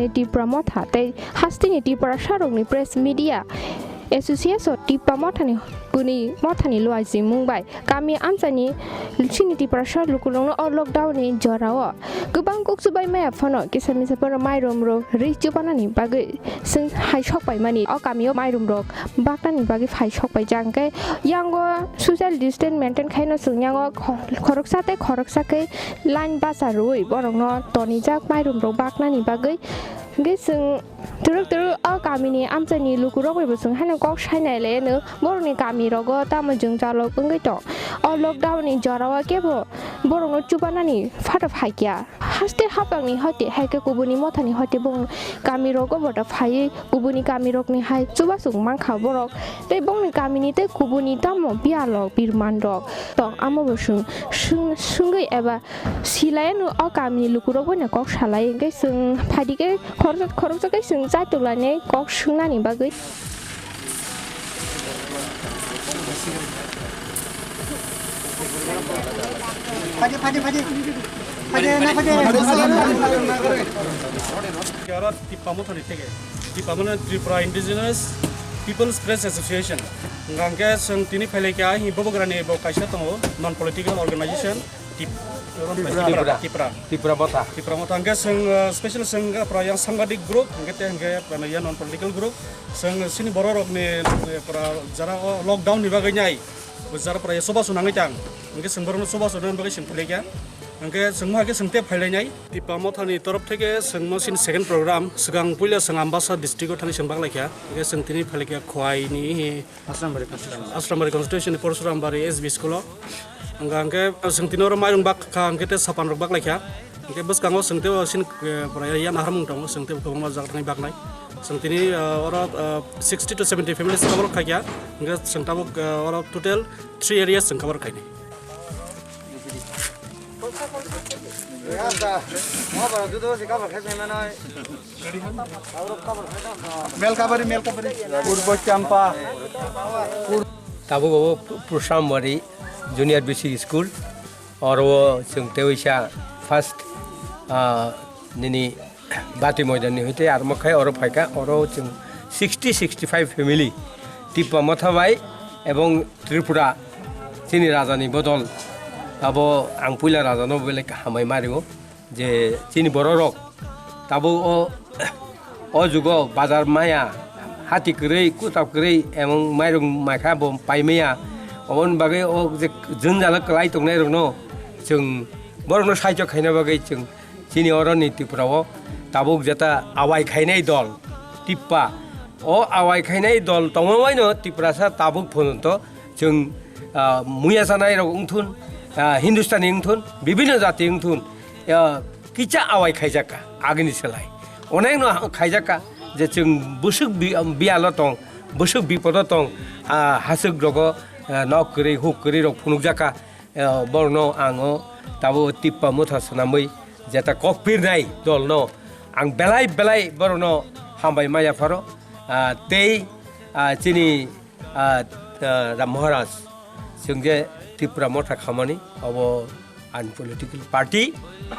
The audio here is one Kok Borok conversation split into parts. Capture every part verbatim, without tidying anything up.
Tipra Motha tei hasteni Tiprasarokni Press Media Association Tipra Mothani kuni mothani luaijimung bai kami amchaini chini Tiprasa lukurokno o lockdown ni jorao kwbang kuk chubai maya phano kisa misa phano mairum rok ri chubanani bagwi chwng hai sok paimani o kamio mairum rok baknani bagwi phai sok paijak hwnkhe yango social distance maintain khaino chwng yango kho-, khoroksa tei khoroksa khe line bacha rwui borokno tonijak mairum rok baknani bagwi hwnkhe chwng twrwk twrwk o kamini amchaini lukurok bai bo chwng haino kok sainai le no borokni kami rogo tamo jwngjal rok wngwi tong o lockdown ni jorao kebo borokno chubanani phatha phaikya. Haste hapangni hoite hai khe kubuni mothani hoite bong kami rogo bo da phaiwi kubuni kami rokni hai chubasung mankha borok. Tei bongni kamini tei kubuni tamo biyalo birman rok tong amo bo swng swng swngwi eba silai no o kamini lukurok boino kok salai hwnkhe swng phaidi khe khoroksa khoroksa khe swng chaitok lainai kok swngnani bagwi. Phadi, phadi, phadi. Phadi, na phadi. Oro Tipra Mothani theke. Tipra mane Tripura Indigenous People's Press Association. Hingke chwng tini phailai kha, hi Bobogra ni bo kaisa tongo, non political organization, Tip-, Tipra. Tipra. Tipra. Tipra Motha. Tipra Motha. Hingke chwng, uh, special chwng pra yang sangbadik group, hingke te hingke, uh, ya non political group. Chwng chini borok rok ni, uh, pra jara o lockdown ni bagwi nai. Bo jara pura ya soba sunangwi tang. Hingke chwng borokno soba sunani bagwi chwng phailai kha. Hingke chwng ma hake chwng te phailai nai. Tipra Mothani torof theke chwng mo chini second program. Swkang puila chwng Ambasa district o thani chwng baklai kha. Hingke chwng tini phailai kha Khowai ni Asrambari constituency. Asrambari constituency ni Porsuram Bari S B school o. Hingke, hingke chwng tini oro mairung bak kha, hingke te sapan rok baklai kha. Hingke bwskango chwng tei o sini, eh, pura ya, ya naharmung tongo, chwng tei kwbangma jaga thangwi baknai. Chwng tini, eh, oro, eh, sixty to seventy families cover khaikha. Hingke chwng tabuk, eh, oro total three areas chwng cover khainai. Mel kabari, mel kabari. Purbo Champa. Tabuk obo Pursamwari Junior B C School. Oro o chwng teisa first, ah, nini Bati Moidan ni hoite armo khai oro phaikha, oro chwng sixty, sixty-five family Tipra Motha bai ebong Tripura chini raja ni bodol abo ang puila raja no belai hambai ma rio je chini borok rok tabuk o O jugo bazar maya, hati kwrwi, kwchap kwrwi, emang mairung maikha bo paimaya. Oboni bagwi o je jwngjalo kwlai tongnairokno chwng borokno saichok khaina bagwi chwng chini oroni Tripura o tabuk jeta awai khainai dol Tipra. O awai khainai dol tongma baino Tiprasa tabuk phunukto chwng, ah, muya chanairok wngthun, ah, Hindustani wngthun, bibhinno jati wngthun, ah, kicha awai khaijakka agini slai. Onekno khaijak kha je chwng bwswk bi-, biyalo tong, bwswk bipodo tong, ah, haswk rogo, ah, nok kwrwi, huk kwrwi rok phunukjak kha. Ah, borokno ang o tabuk Tipra Motha swnamwi jeta kok pirnai dolno ang belai belai borokno hambai ma yapharo. Ah, tei, ah, chini ah, ah, Ram Maharaj, chwng je Tipra Motha khamani, obo unpolitical party,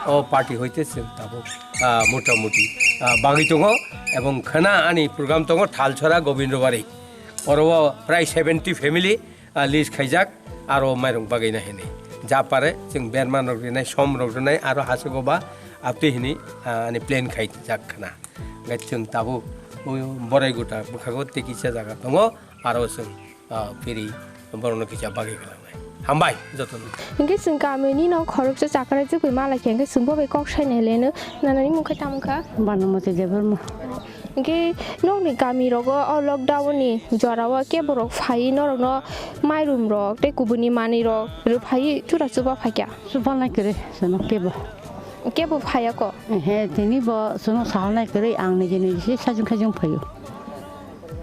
o party hoite chwng tabuk, ah, motamuti, ah, bagwi tongo, ebong khwna ani program tongo Thalchora Gobindobari. Oro o prai seventy family, ah, list khaijak, aro mairung bagwi na hinwi. Ja pare chwng berman rok rinai, som rok rinai, aro haswk oba aptwi hinwi, ah, ani plan khaijak khwna. Hwnkhe chwng tabuk o borai guta bwkhago tei kisa jaga tongo. Aro chwng, ah, phiri borokno kisa bagwi khalangnai. Hambai jotono. Hwnkhe chwng kamini no khoroksa chakrai chukwi malai khe hwnkhe chwng bo bai kok sainai leno. Nanani mung khe tamo kha? Banamati Debbarma. Hwnkhe nokni kami rogo o lockdown ni jora o kebo rok phaiwi norokno mairum rok tei kubuni manwi rok rwphaiwi tura chuba phaikha? Chubalnai kwrwi chwngno kebo. Kebo phaiya ko? He tini bo chwngno sahalnai kwrwi ang niji niji se sajung khajung phaio.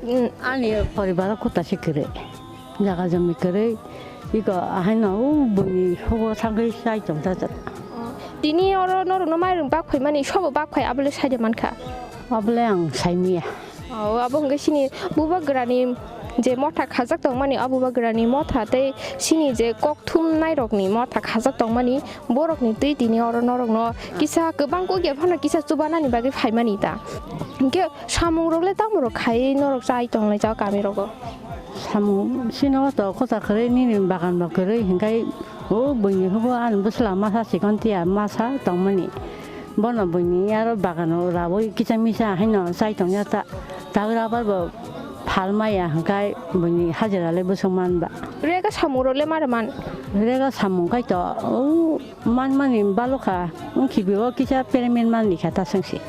Hmm. Ani poribaro kota se kwrwi. Jaga jami kwrwi. Iko ahaino o buini hugo thangwi chai tongthajak. Tini oro norokno mairung bak phaimani sobo bak phai abole saide mankha. Abole ang saimaya. O abo hwnkhe chini bubagrani Je motha khajak tongmani, o bubagrani motha tei sini je kok thumnairokni motha khajak tongmani, borokni twi tini oro norokno kisa kwbang kok ya phano kisa chubanani bagwi phaimani ta. Hinkhe samungrok le tamo rok khai norok chai tonglaijak kamirogo? Samung sino to kota kwrwi nini bagan ba kwrwi hinkhai o buini hubo ani bwsla masa sikon tiya masa tongmani. Bono buini aro bagano rawi kisa misa haino chai tongya ta, ta rubber bo phal maya hinkhai buini hajira le bwswk man ba. Rega samung rok le mare man? Rega samung kai to o man mani balokha wngkhe bo kisa payment man likha ta swngsi.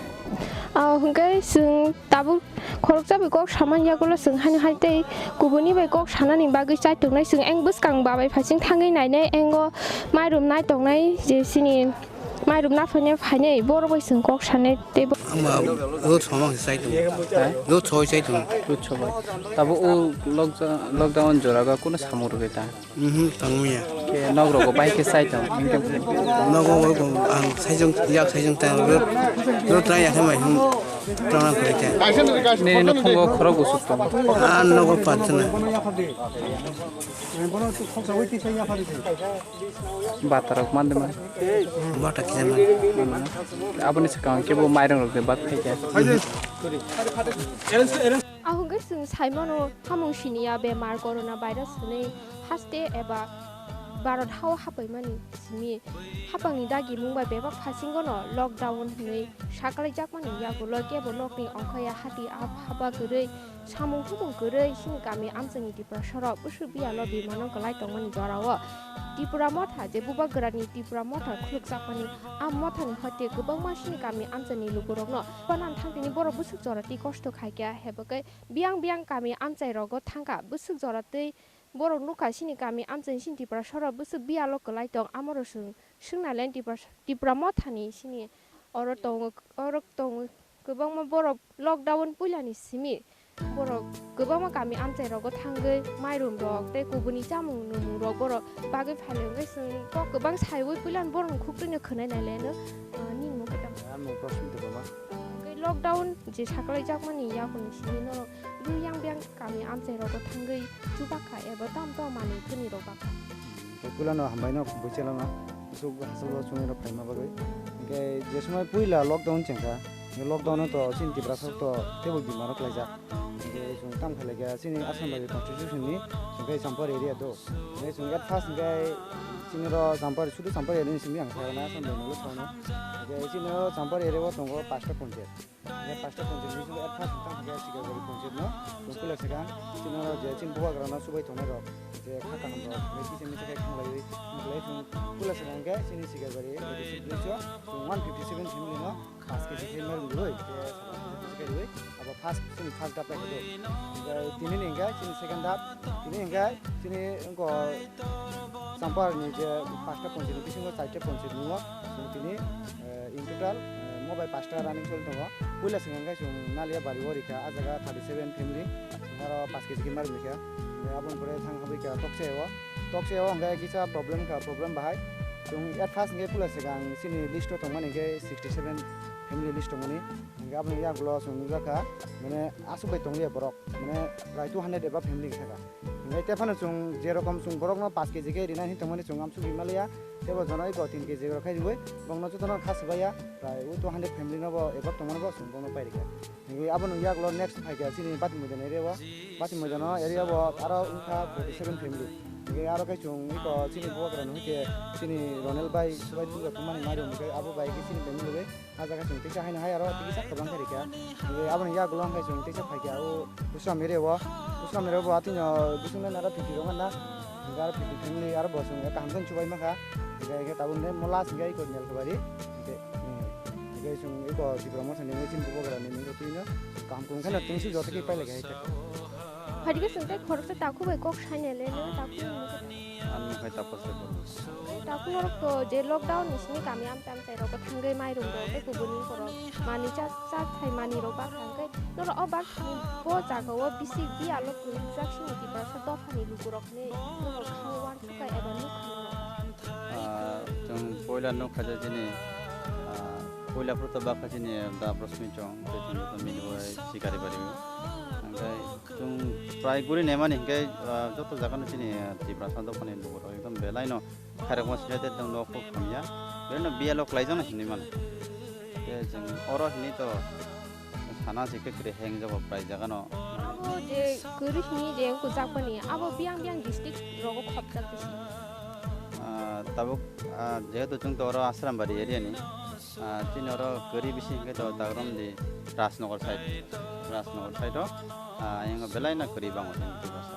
Ah, hwnkhe chwng tabuk khoroksa bai kok samani yagulo chwng haino hai tei kubuni bai kok sanani bagwi chai tongnai. Chwng eng bwskang babai phaising thangwi nainai, engo mairum nai tongnai je sini mairum na phainai phainai borok bai chwng kok sanai tei bo- Ama rot somang chai tongo. Ha? Rot soi chai tongo. Rot soi. Tabo o lockdown, lockdown joraga kuno samung rwgwi ta? Mhm, tongmaya. Ke nok rogo bai ke sai tong. Nogo ang saijong yak saijong tang ro ro try ya mai hum tong ang kore ke. Nini no phungo khorok usuk tong. An nogo pansana. Batarok mande man. Bata kisa man. Aboni sakang kebo mairang rok de bat khai ke. Ahunge chwng saimano hamung siniya bemar corona virus hwnwi haste eba Bharat hao hapaimani simi hapangni dagimung bai bebak phasingono lockdown hwnwi sakalaijakmani yagulo kebo nokni ongkhaya hati ap haba kwrwi samung humung kwrwi sini kami amchaini Tiprasarok bwswk biyalo bimano kwlai tongmani jorao Tipra motha je bubagrani Tipra motha khulukjakmani a mothani hoite kwbangma sini kami amchaini lukurokno panan thangtini borok bwswk jora tei kosto khaikha hebagwi Biyang biyang kami amchai rogo thangkha, bwswk jora tei borok nukha, sini kami amchaini sini Tiprasarok bwswk biyalo kwlai tong, amoro swng, swngna len Tipra, Tipra mothani sini oro tongo, oro tongo kwbangma borok lockdown puilani simi borok kwbangma kami amchai rogo thangwi mairum rok tei kubuni chamung nwmung rok borok bagwi phailai wngwi swng kok kwbang saiwi puilani borokni khuktwino khwnai nai leno, ah, nini mung khe tamo? Ang mung Prasmita Debbarma. Hwnkhe lockdown je saklaijakmani yakungni simi norok biyang biyang kami amchai rogo thangwi chubakha eba tam tam manwi thwnirok bakha. Hwnkhe puilano hambaino buiselano kusuk hachalo chungnai rok phaima bagwi. Hwnkhe je somoi puila lockdown chengkha, hwnkhe lockdown o to chini Tiprasa to teibo bimaro klaijak. Hwnkhe chwng tamo khlaikha chini Assam bai constitution ni hwnkhe Champar area do. Hwnkhe chwng at first hwnkhe chini ro Champar, sudu Champar area ni simi ang sakha na Assam bai nolo sakno. Hwnkhe chini ro Champar area o tongo pasta ponchayat. Hwnkhe pasta ponchayat ni simi at first hwnkhe Sikarbari ponchayat no chwng puila sakha. Chini ro je chini bubagra no chubai tongnai rok je kha kaham rok hwnkhe kisa misa khe khanglaiwi hwnkhe chwng puila sakha hwnkhe chini Sikarbari A D C village o chwng one fifty seven family no paanch K G khe mairum rwi, je sakha khe rwi, abo first, chini first dap khe do. Hwnkhe tini ni hwnkhe chini second dap, tini hwnkhe chini wngkha Champar ni je pasta ponchayat ni bisingo charta ponchayat ni o chwng tini, eh, in total, eh, mo bai pasta running choli tongo. Puila swkang khe chwng Naliya Bari o rikha, ah jaga thirty seven family, chwng aro paanch K G khe mairum rikha. Hwnkhe aboni pore thang habwi kha Tokchai o. Tokchai o hwnkhe kisa problem kha, problem bahai. Chwng at first hwnkhe puila swkang chini list o tongmani hwnkhe sixty seven family list tongmani. Hwnkhe aboni yagulo chwng nukjakha, mane aswk bai tongliya borok, mane prai two hundred above family wngkha. Hwnkhe tephano chwng je rokom chwng borokno paanch K G khe rina hin tongmani chwng amsuk rimaliya, tebo jono eko tin K G rok khai riwi bongno jotono kha swbaiya, prai o two hundred family nobo above tongmani bo chwng bongno pairikha. Hwnkhe aboni yagulo next phaikha chini Bati Moidani area o, Bati Moidani area o aro wngkha forty seven family. Hwnkhe aro khe chwng eko chini bubagrano hwnkhe chini Ronel bai, bai tungjaktongmani mairum hwnkhe abo bai khe chini family bai. Ah jaga chwng teisa haino hai aro teisa kwbang khe rikha. Hwnkhe aboni yagulo hwnkhe chwng teisa phaikha o Usram area o. Usram area o bo atwino bisingno naro fifty rok na. Hwnkhe aro fifty family aro bo chwng kaham khe chubai mankha. Hwnkhe, hwnkhe tabuk ne mo last hwnkhe eko Nelkhabari. Hwnkhe, hmm. Hwnkhe chwng eko Tipra Motha ni mui chini bubagra ni mungkhe twino kaham kung kheno tengsi joto khe pailai kha hai khe. Phaidi khe chwng tei khoroksa takhuk bai kok sainai le, nw takhuk ni mungkha ta? Ang mungkha Tapas Debbarma. Takhuk norok to je lockdown ni simi kami amchai amchai rogo thangwi mairum rok tei kubuni borok manwi cha cha thai manwi rok bakha hwnkhe norok o bakha ni bo jaga o bisi biyalo kwrwngkjak sini Tiprasa dopha ni luku rok hinwi norok kha uansukha eba nukha norok. Ah, chwng poila nukha je chini, ah, poila phuru to bakha chini da Prasmi chong, tei chwng joto mili bai sikari bari o. Hwnkhe chwng prai guri naimani hwnkhe, ah, joto jagano chini, ah, Tiprasa dophani lukurok ekdom belaino khairokma side tei nok kok hamya, belaino biyalo kwlaijakno hinwi mano. Tei chwng oro hinwi to sana se khe kwrwi hengjago prai jagano. Abo je kwrwi hwnwi je wngkukjakmani, abo biyang biyang district rogo khopjak bisi. Ah, tabuk, ah, jehetu chwng to oro Asrambari area ni, ah, chini oro kwrwi bisi hwnkhe to dagromdi Rajnagar side, Rajnagar side o, ah, ayang belai no kwrwi bango chini Tiprasa.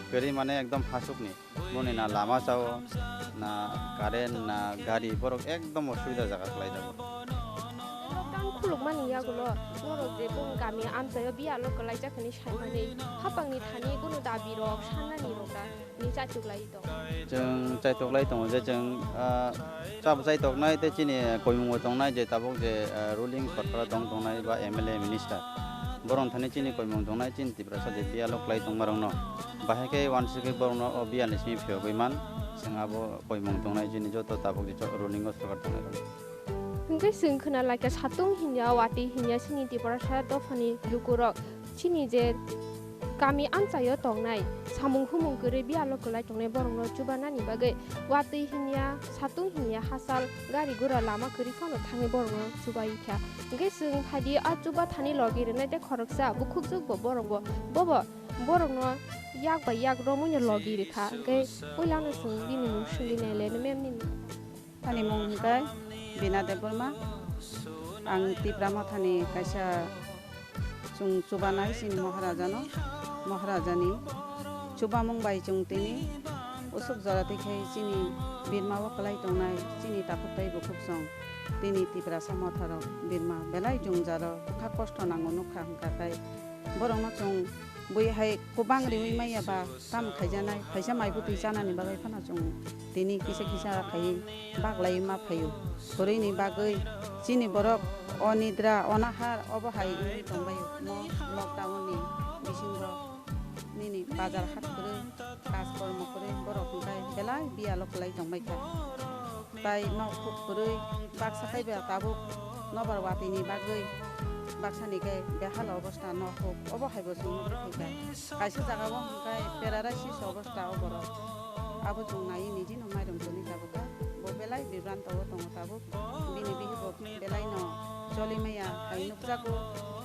Kwrwi mane ekdom hasuk ni. Boni na lama chao, na current, na gari, borok ekdom osubida jaga kwlai jago. Lockdown khulukmani yagulo norok je bong kami amchaio biyalo kwlaijak hwnwi saimani hapangni thani kunu dabi rok sannani rok da ni chaitok lai tong. Chwng chaitok lai tongo je chwng, ah, chap chaitoknai tei chini koimungbo tongnai je tabuk je, ah, ruling sorkar tong tongnai ba M L A minister. Borok thani chini koimung tongnai chini Tiprasa je biyalo kwlai tongmarokno. Bahai khe uansukgwi borokno o biyalni simi phiyogwi man, chwng abo koimung tongnai chini joto tabuk je ruling o sorkar tongnai rok. Hwnkhe chwng khna lai kha satung hinya watwi hinya chini Tiprasa dophani lukurok chini je kami amchaio tongnai samung humung kwrwi biyalo kwlai tongnai borokno chubanani bagwi watwi hinya satung hinya hachal gari gura lama kwrwi phano thangwi borokno chubai kha. Hwnkhe chwng phaidi a chuba thani logi rwnai tei khoroksa bukhukjwk bo borok bo bobo borokno yak bai yak romwino logi rwkha. Hwnkhe puilano chwng bini mung swngwi naile, ma'am nini? Ani mung hwnkhe Bina Debbarma. Ang Tipra Mothani kaisa chwng chubanai chini Maharajano, Maharajani chubamung bai chwng tini usuk jora twi khe chini birma o kwlai tongnai chini takhuk tei bukhuk chwng tini Tiprasa Motharok birma belai jwngjalo bwkha kosto nango nukha hwnkha khe borokno chwng bui hai kwbang riwi maya ba tamo khaijaknai, phaisa mai bwtwi chanani bagwi phano chwng tini kisa kisa khaiwi baglaiwi ma phaio. Kwrwini bagwi chini borok onidra, onahar obo hai wngwi tongbaio. Mo lockdown ni bisingo nini bazar hat kwrwi, kaj kormo kwrwi borok hwnkhe belai biyalo kwlai tongbaikha. Tai nok huk kwrwi baksa kaiba tabuk nobar watwini bagwi baksani khe behal obosta nok huk obo haibo chwng nugwi phaikha. Kaisa jagao hwnkhe paralysis obosta o borok. Abo chwng naiwi nijino mairum toni tabukha. Bo belai bibranto o tongo tabuk. Bini bihikbo belaino choli maya hai nukjago.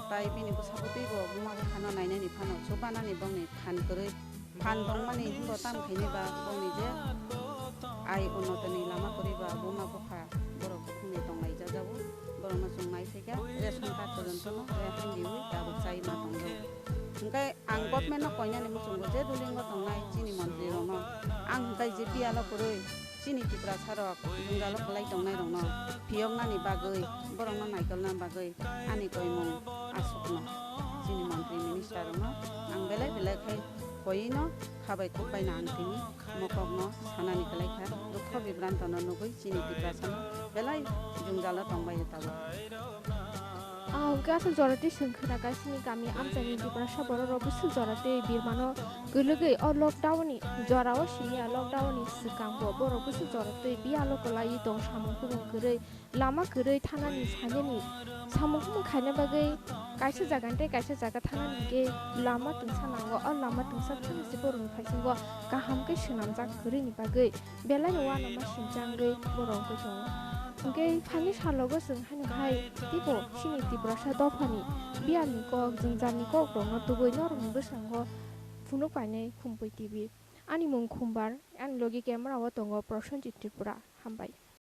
Tai bini bwsakgo teibo buma buphano nainani phano chubanani bongni phan kwrwi. Phan tongmani hinbo tam khainai ba bongni je ai unnotoni lama kwrwi ba buma bupha borok bukhukni tonglai jajago. Borokno chwng nai phaikha ration card porjontono rehain riwi tabuk chai ma tongjago. Hwnkhe ang government no koinani muchungo je ruling o tongnai chini montri rokno ang hwnkhe je biyalo kwrwi chini Tiprasa rok jwngjalo kwlai tongnai rokno phiyoknani bagwi borokno naikolna bagwi ani koimung aswkno chini montri minister rokno ang belai belai khai koino khabai khukbai no ang tini mokokno sanani kwlai kha dukho bibrantono nugwi chini Tiprasano belai jwngjalo tongbai tabuk. Ah, hwnkhe aswk jora twi chwng khna kha chini kami amchaini Tiprasa borok rok bwswk jora twi birmano kwlwgwi o lockdown ni jora o simi ya lockdown ni swkang bo borok bwswk jora twi biyalo kwlaiwi tong samung kubung kwrwi lama kwrwi thanani sanini samung kubung khaina bagwi kaisa jaga tei kaisa jaga thanani hwnkhe lama twngsa nango o lama twngsa thani se borokni phaisingo kaham khe swnamjak kwrwini bagwi. Belai no uanama simchangwi borok wngwi tongo. Hwnkhe phaini salogo chwng haino hai teibo chini Tiprasa dophani biyalni kok, jwngjalni kokrokno tubui norokni bwskango phunuk painai Khumpui T V. Ani mung Khumbar, ani logi camera o tongo Prosenjit Tripura. Hambai.